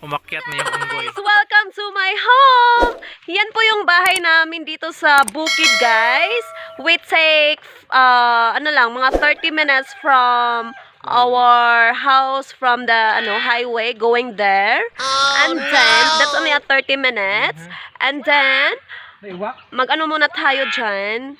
Umakyat na yung unggoy. Welcome to my home! Yan po yung bahay namin dito sa bukid, guys. We take, mga 30 minutes from our house from the highway going there. And then, that's only at 30 minutes. And then, muna tayo dyan.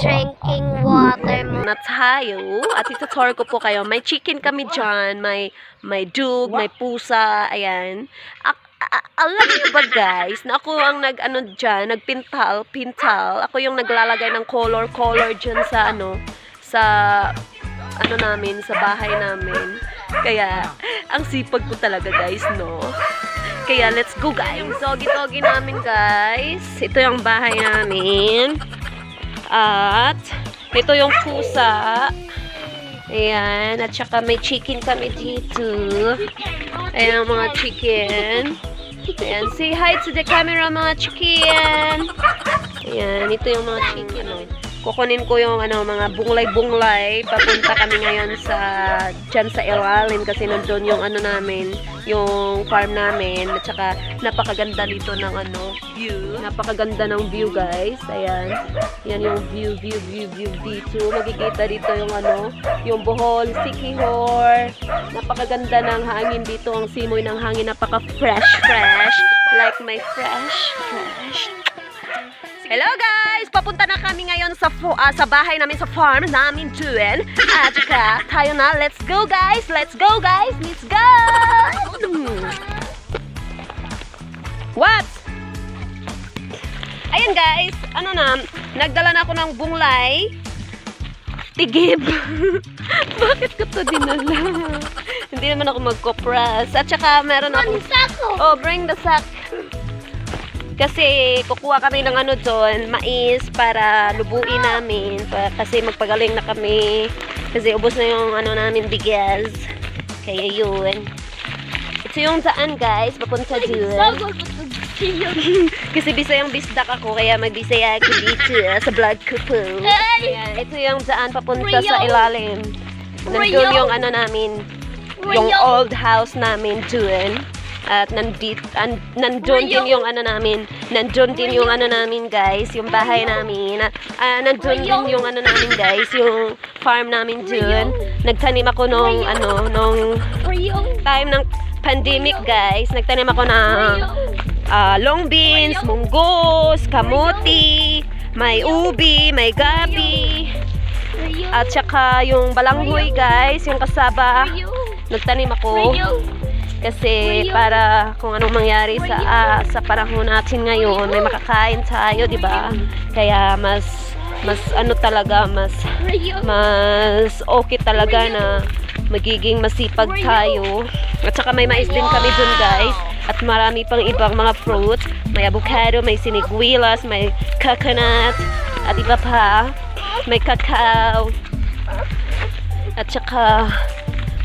Drinking water. Na tayo. At itutour ko po kayo. May chicken kami dyan. May dug, may pusa. Ayan. Alam niyo ba, guys, na ako ang nagpintal. Ako yung naglalagay ng color dyan sa sa bahay namin. Kaya, ang sipag ko talaga, guys, no? Kaya, let's go, guys. Sogi-togi namin, guys. Ito yung bahay namin. At, ito yung pusa. Ayan. At saka may chicken kami dito. Ayan ang mga chicken. Ayan. Say hi to the camera, mga chicken. Ayan. Ito yung mga chicken. Kukunin ko yung mga bunglay-bunglay. Papunta kami ngayon dyan sa ilalim kasi nandun yung namin, yung farm namin. At saka napakaganda dito ng view. Napakaganda ng view, guys. Ayan. Yan yung view dito. Magkikita dito yung Bohol, Sikihor. Napakaganda ng hangin dito. Ang simoy ng hangin napaka-fresh. Like my fresh. Hello, guys! Papunta na kami ngayon sa bahay namin, sa farm namin doon. At saka, tayo na. Let's go, guys! Let's go! What? Ayan, guys. Nagdala na ako ng bunglay. Tigib. Bakit ko to dinala? Hindi naman ako magkopras. At saka, meron ako... Oh, bring the sack. Kasi kukuha kami ng doon, mais para lubuin namin. Kasi magpagaling na kami. Kasi ubos na yung namin bigas. Kaya yun. Ito yung daan, guys. Papunta doon. Kasi Bisayang bisdak ako. Kaya magbisaya ako dito sa vlog ko po. Ayan, ito yung daan papunta sa ilalim. Nandun yung namin. Yung old house namin doon. At nandun din yung namin, guys, yung bahay namin. Nandun din yung namin, guys, yung farm namin dun. Nagtanim ako nung time ng pandemic, guys. Nagtanim ako ng long beans, munggos, kamuti, may ubi, may gabi, at saka yung balanghoy, guys, yung kasaba. Nagtanim ako. Kasi para kung anong mangyari sa panahon natin ngayon, may makakain tayo, 'di ba? Kaya mas okay talaga na magiging masipag tayo. At saka may mais din kami dun, guys. At marami pang ibang mga fruits. May avocado, may siniguilas, may coconut, at iba pa. May cacao. At saka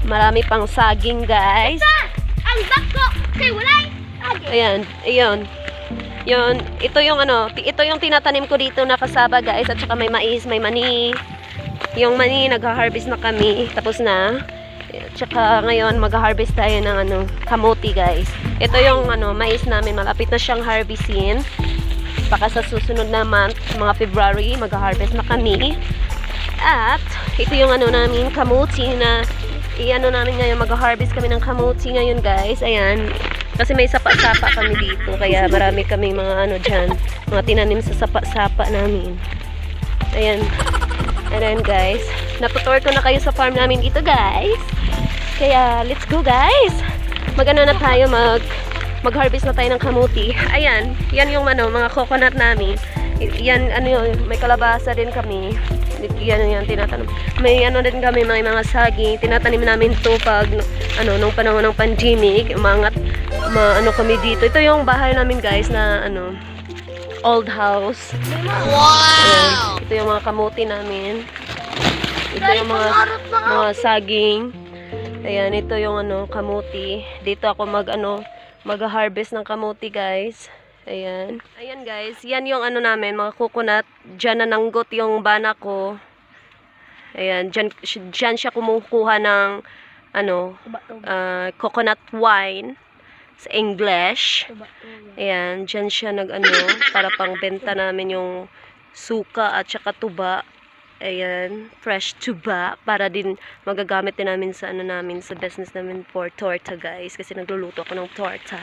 marami pang saging, guys. Ayan, ayun. Ito yung tinatanim ko dito na kasaba, guys. At saka may mais, may mani. Yung mani, nag-harvest na kami. Tapos na. At saka ngayon, mag-harvest tayo ng kamuti, guys. Ito yung mais namin. Malapit na siyang harvestin. Baka sa susunod na month, mga February, mag-harvest na kami. At ito yung namin, kamuti na namin ngayon, mag-harvest kami ng kamuti ngayon, guys. Ayan. Kasi may sapa-sapa kami dito. Kaya marami kami mga dyan. Mga tinanim sa sapa-sapa namin. Ayan. Ayan, guys. Natutour ko na kayo sa farm namin dito, guys. Kaya, let's go, guys. Na tayo, mag-harvest na tayo ng kamuti. Ayan. Yan yung mga coconut namin. Yan, may kalabasa din kami. Yan tinatanong. May din kami, may mga saging. Tinatanim namin to pag nung panahon ng pandemic, kami dito. Ito yung bahay namin, guys, na old house. Wow! Ito yung mga kamuti namin. Ito yung mga saging. Ayan, ito yung kamuti. Dito ako mag-harvest ng kamuti, guys. Ayan. Ayan, guys. Yan yung ano namin, mga coconut. Diyan nananggot yung bana ko. Ayan. Diyan siya kumukuha ng ano, coconut wine sa English. Ayan. Diyan siya nag-ano, para pang benta namin yung suka at saka tuba. Ayan, fresh tuba para din magagamit din namin sa ano namin, sa business namin for torta, guys, kasi nagluluto ako ng torta.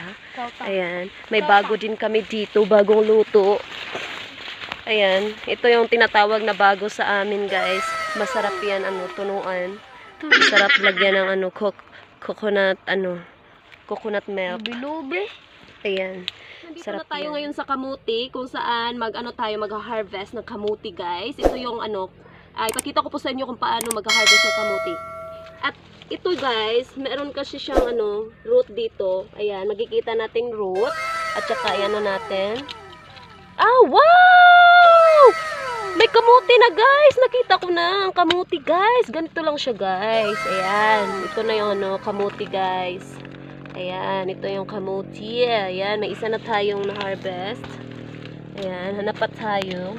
Ayan, may bago din kami dito, bagong luto. Ayan, ito yung tinatawag na bago sa amin, guys. Masarap yan, ano, tunuan. Masarap lagyan ng ano, coconut milk. Bilubi. Ayan. Nandito na tayo ngayon sa kamuti, kung saan mag-harvest ng kamuti, guys. Ito yung ano, ipakita ko po sa inyo kung paano mag-harvest ng kamuti. At ito, guys, meron kasi siyang ano, root dito. Ayan, magkikita nating root. At saka, ayan na natin. Ah, wow! May kamuti na, guys! Nakita ko na ang kamuti, guys. Ganito lang siya, guys. Ayan, ito na yung ano, kamuti, guys. Ayan, ito yung kamuti. Ayan, may isa na tayong na-harvest. Ayan, hanap pa tayo.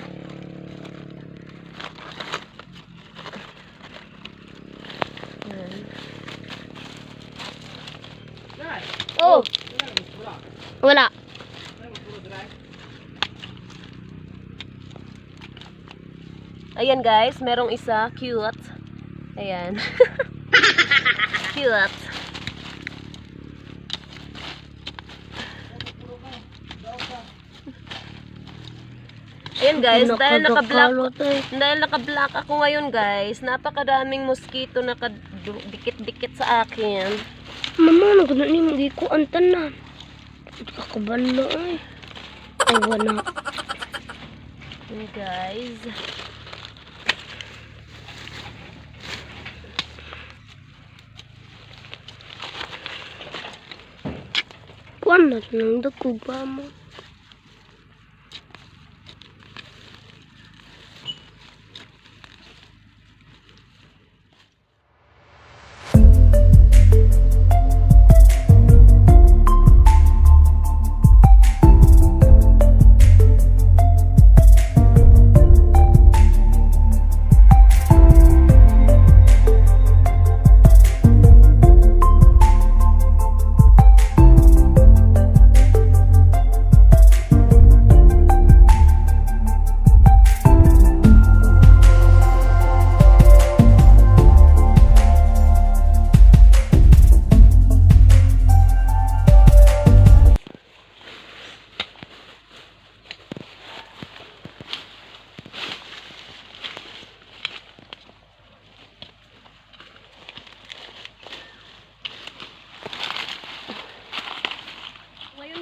Ayan. Oh! Wala. Ayan, guys, merong isa. Cute. Ayan. Cute. Ayan, guys, dahil naka-black ako ngayon, guys, napakadaming mosquito nakadikit-dikit sa akin. Mama, nagano ni mga ko antan na. Kakabalo ay. Ay, wala. Ayan, guys. Kuan na nang dako ba mo?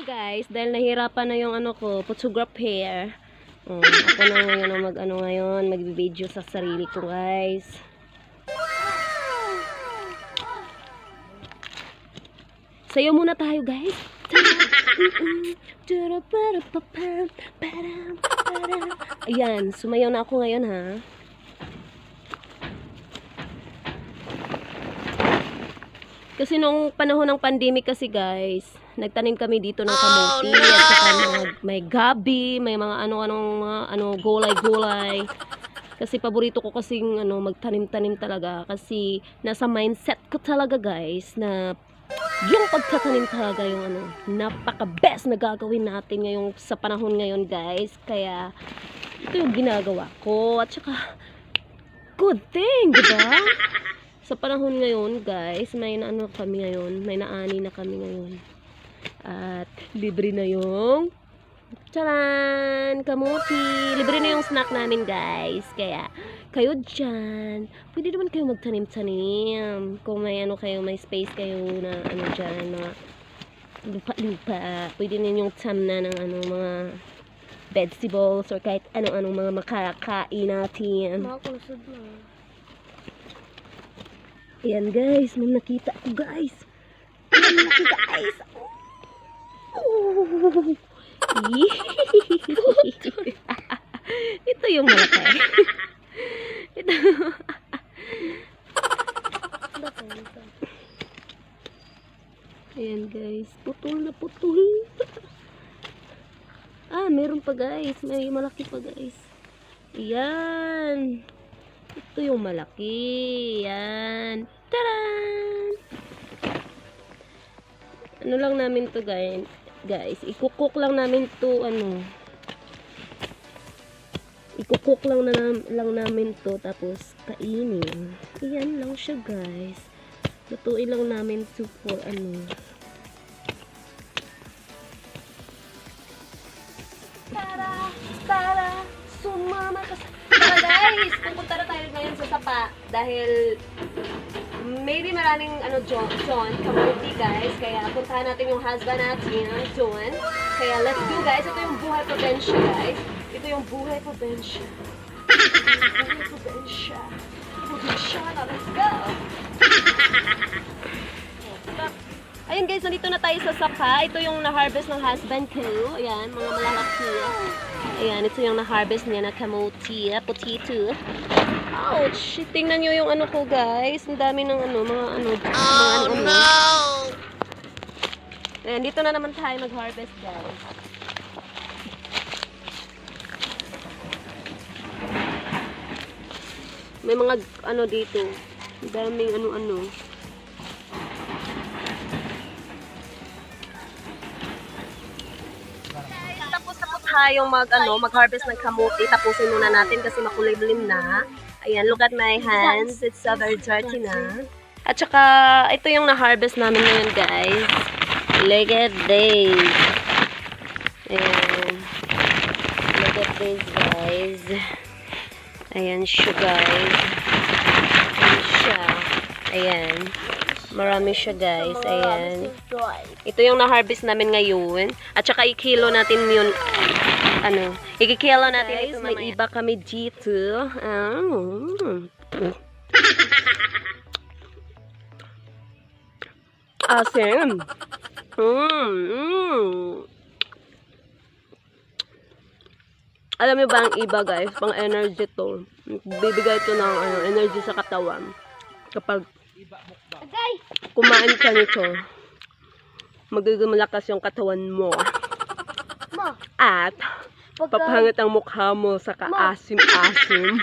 Guys, dahil nahirapan na yung ano ko, photograph hair. Ako na ngayon ang mag-ano ngayon, mag-video sa sarili ko, guys. Sayo muna tayo, guys. Ayan, sumayaw na ako ngayon, ha. Kasi nung panahon ng pandemic kasi, guys, nagtanim kami dito ng kamuti, at saka may gabi, may mga gulay-gulay. Kasi paborito ko kasing magtanim-tanim talaga, kasi nasa mindset ko talaga, guys, na yung pagtatanim talaga yung napaka-best na gagawin natin ngayong sa panahon ngayon, guys. Kaya ito yung ginagawa ko, at saka good thing, diba? Sa panahon ngayon, guys, may kami ngayon, may naani na kami ngayon. At libre na yung charan! Kamuti! Libre na yung snack namin, guys. Kaya, kayo dyan, pwede naman kayo magtanim-tanim. Kung may may space kayo na dyan, na lupa-lupa. Pwede ninyong tamna ng mga vegetables or kahit ano-anong mga makakain natin. Makakusod na. Ayan, guys, may nakita ko, guys. Ayan, guys. Oh. Ito yung malaki. Ito. Ayan, guys. Putol na putol. Meron pa guys. May malaki pa guys. Yan. Ito yung malaki. Yan. Taran! Ano lang namin to guys. Ikukok lang namin to ikukok lang namin to tapos kainin. Iyan lang siya guys. Lutuin lang namin to for Tara, sumama ka Tara guys, pupunta na tayo ngayon sa sapa dahil maybe maraming John, kamuti guys, kaya puntahan natin yung husband natin, John. Kaya let's go guys, ito yung Buhay Probinsya guys. Ito yung Buhay Probinsya. Buhay Probinsya. Probinsya na, let's go! Ayun guys, nandito na tayo sa sapa. Ito yung na-harvest ng husband ko. Ayan, mga malalaki. Ayan, ito yung na-harvest niya na kamuti, potato. Ouch! Tingnan nyo yung ko guys. Ang dami ng no! Ayan, dito na naman tayo mag-harvest guys. May mga dito. Ang daming Tapos tayong mag-harvest ng kamuti. Tapusin muna natin kasi makulay-lim na. Ayan, look at my hands. It's so very dirty na. At saka, ito yung na-harvest namin ngayon, guys. Look at this. Ayan. Look at this, guys. Ayan siya, guys. Ayan siya. Ayan. Marami siya, guys. Ayan. Ito yung na-harvest namin ngayon. At saka, ikilo natin yun. Ikikilo natin ito. May iba kami dito. Asim. Alam niyo ba ang iba guys, pang energy to. Bibigay ito ng energy sa katawan. Kapag kumain ka nito, magiging malakas yung katawan mo. At papangit ang mukha mo sa kaasim-asim.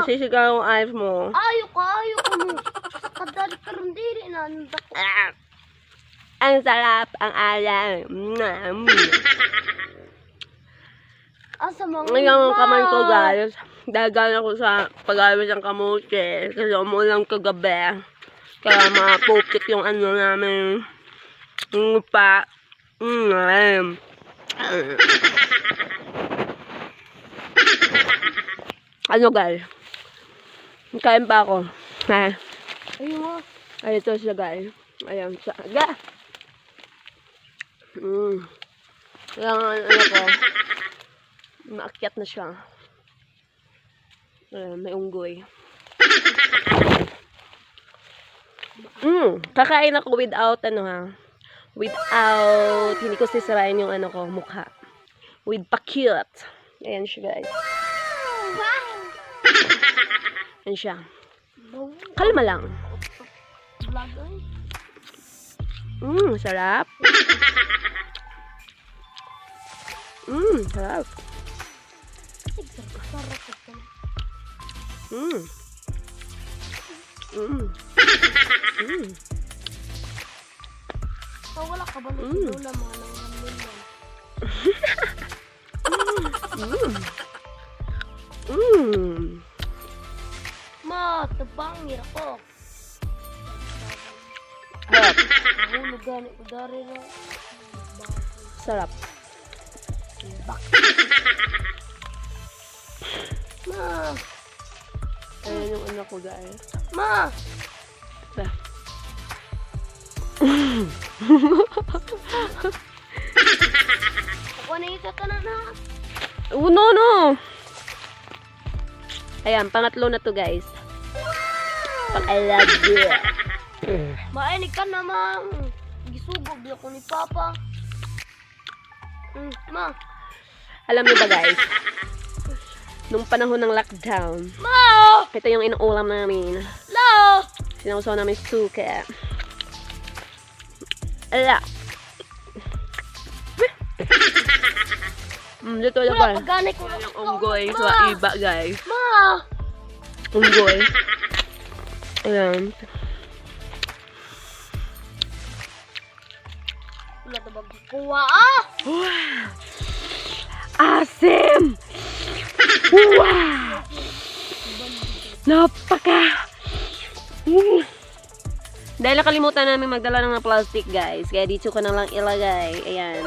Sisigaw ang eyes mo. Ayoko mo. Kadali karundiri na nandak. Ang sarap ang alam. Ngayon kamay ko guys. Dagal ako sa pag-aawit ng kamuti. Kasi umulang kagabi. Kaya mapupit yung namin. Yung pa. Guys? Kain pa ako. Ayun mo. Ay, ito siya guys. Ayan siya. Kaya ko. Maakyat na siya. Ayan, may unggoy. Kakain ako without without hindi ko sisirain yung ko mukha. With pakit. Ayan siya guys. Ayan siya. Kalma lang. Sarap. Sarap. Wala ka ba na sinula mga nangamlin yan? Ma, tabangir ako. Sarap. Nahulog gani ko dari na. Sarap. Ma. Ayan yung anak ko guys. Ma. Ako na isa ka na. No. Ayan, pangatlo na to guys. I love you. Mainig ka naman. Gisugog di ako ni Papa. Ma. Alam niyo ba guys? Nung panahon ng lockdown. Ma! Ito yung inuulam namin. La! Sinausaw namin suka. Ala. Dito na ba? Wala pagganay ko. Yung unggoy sa iba, guys. Ma! Unggoy. Ayan. Wala na magkukuha ah! Asim! Wow! Napaka! Dahil nakalimutan namin magdala ng mga plastic, guys. Kaya dito ko na lang ilagay. Ayan.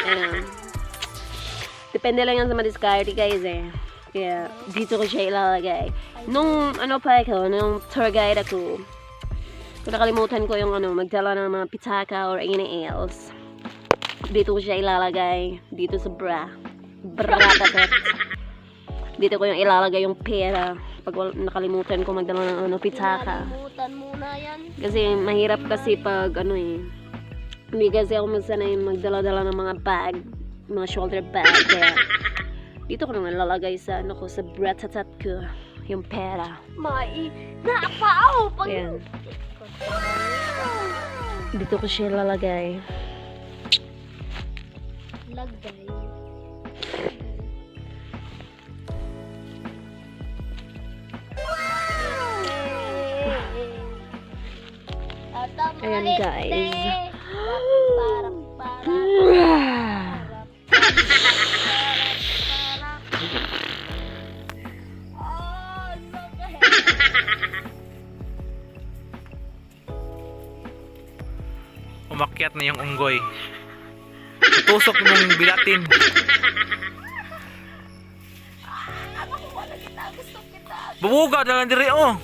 Ayan. Depende lang yan sa madiskarte, guys, eh. Kaya dito ko siya ilalagay. Nung ano pa ako, nung tour guide ako, kung nakalimutan ko yung ano, magdala ng mga pitaka or anything else. Dito ko siya ilalagay. Dito sa bra. Bracket. Dito ko yung ilalagay yung pera. Pag nakalimutan ko magdala ng ano, pitaka. Nakalimutan muna yan. Kasi mahirap kasi pag ano eh. Hindi kasi ako magsanay magdala-dala ng mga bag. Mga shoulder bag. Kaya dito ko naman lalagay sa ano ko, sa bratatat ko. Yung pera. Napaaw! Pag... Ayan. Dito ko siya lalagay. Lagay. Ayan, guys. Umakyat na yung unggoy. Tutusok mong bilatin. Bubuga na lang diri oh.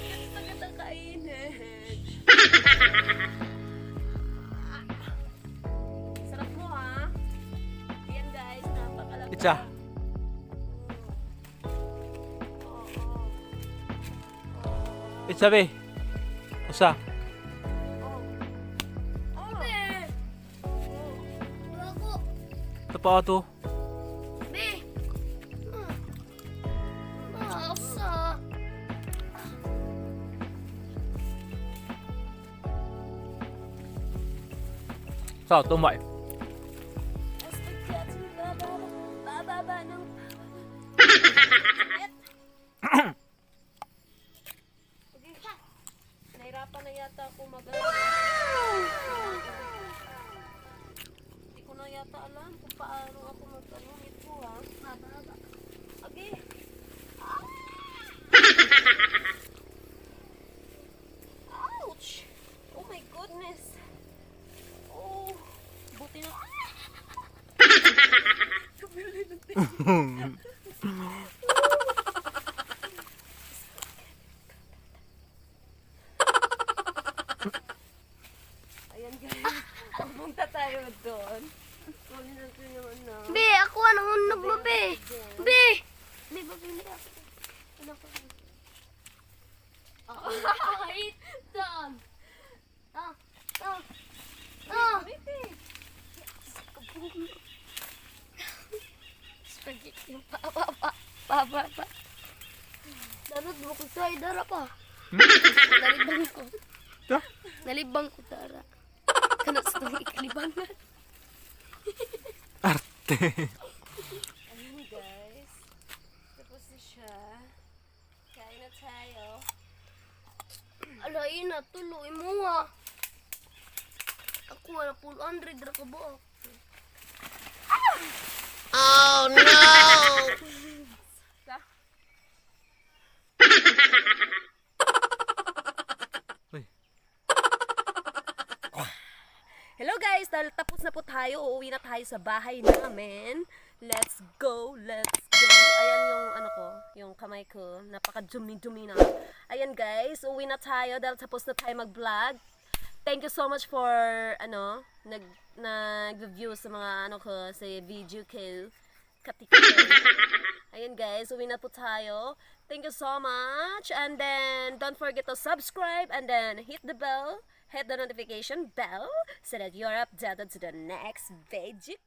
Sarap mo, ha? Ayan, guys. Napakalaki. Itsa. Itsa be. Usa. Ito pa ito. Sa tumay. Bababa ng... Nahirapan na yata ako Hindi ko na yata alam kung paano ako mag-ano ito, ha? Bababa. Okay. Ouch! Oh my goodness! Oh, buti na. Ayan, guys. Pumunta tayo doon. Kunin natin yung ano. Be, ako anong unog mo, be? Be! Be, babili ako. Ano ko? Wait, dog. Spaghetti yung pa. Darot mo ko sa idara pa. Nalibang ko. Ito? Nalibang ko, Tara. Kanas itong ikalibangan. Arte. Ayun, guys. Tapos na siya. Kain na tayo. Alain na, tuloy mo ah. Ako na 100 ra ka ba? Oh no! Hello guys, dahil tapos na po tayo, uuwi na tayo sa bahay namin. Let's go, let's go. Ayan yung ano ko, yung kamay ko, napaka-dumi-dumi na. Ayan guys, uuwi na tayo dahil tapos na tayo mag-vlog. Thank you so much for nag-view sa mga ano ko, sa video ko. Ayan guys, uwi na po tayo. Thank you so much. And then, don't forget to subscribe and then hit the bell, hit the notification bell so that you're updated to the next video.